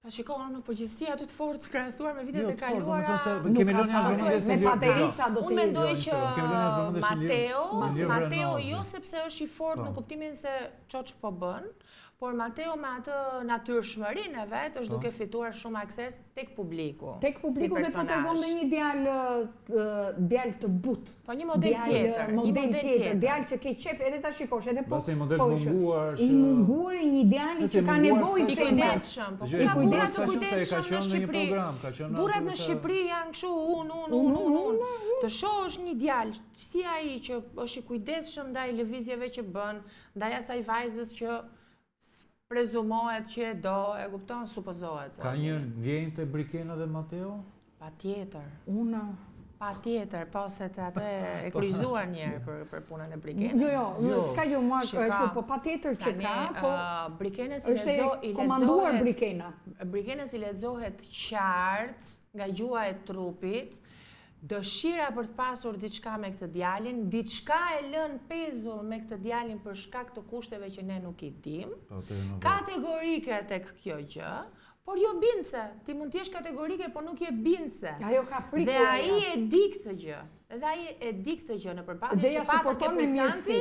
Pa shiko, unë në përgjithësi aty të fortë krahasuar me vitet jo, e kaluara. Nuk kemi lënë jashtë vëmendjes Me paterica do të Unë mendoj që Mateo, Mateo jo sepse është i fortë në kuptimin se çoç po bën, por Mateo me atë natyrshmërinë e vet është duke fituar shumë akses tek publiku. Tek publiku dhe po tregon dhe një djalë djalë të butë. Po një model tjetër, një model tjetër, djalë që ke qejf edhe ta shikosh, edhe po. Mbase një model po, munguar që i munguar i një djali që ka nevojë i kujdesshëm, po ka burra të kujdesshëm në Shqipëri. Burrat në Shqipëri janë kështu unë, unë, unë, unë, unë. Të shohësh një djalë si ai që është i kujdesshëm ndaj lëvizjeve që bën, ndaj asaj vajzës që prezumohet që e do, e kupton, supozohet. Ka një ndjenjë te Brikena dhe Mateo? Patjetër. Unë... Patjetër, po se të atë e po. kryqëzuar njëherë për, për punën e Brikenës. Jo, jo, jo s'ka gjë mua, kështu, po patjetër që ka, po... Brikenës i lexo, i komanduar Brikena. Brikenës i lexohet qartë nga gjuha e trupit, Dëshira për të pasur diçka me këtë djalin, diçka e lënë pezull me këtë djalin për shkak të kushteve që ne nuk i dimë, po, kategorike tek kjo gjë, por jo bindëse. Ti mund të jesh kategorike, por nuk je bindëse. Ajo ka frikë. Dhe ai e di këtë gjë. Dhe ai e di këtë gjë në përballjen që patën te Pulsanti.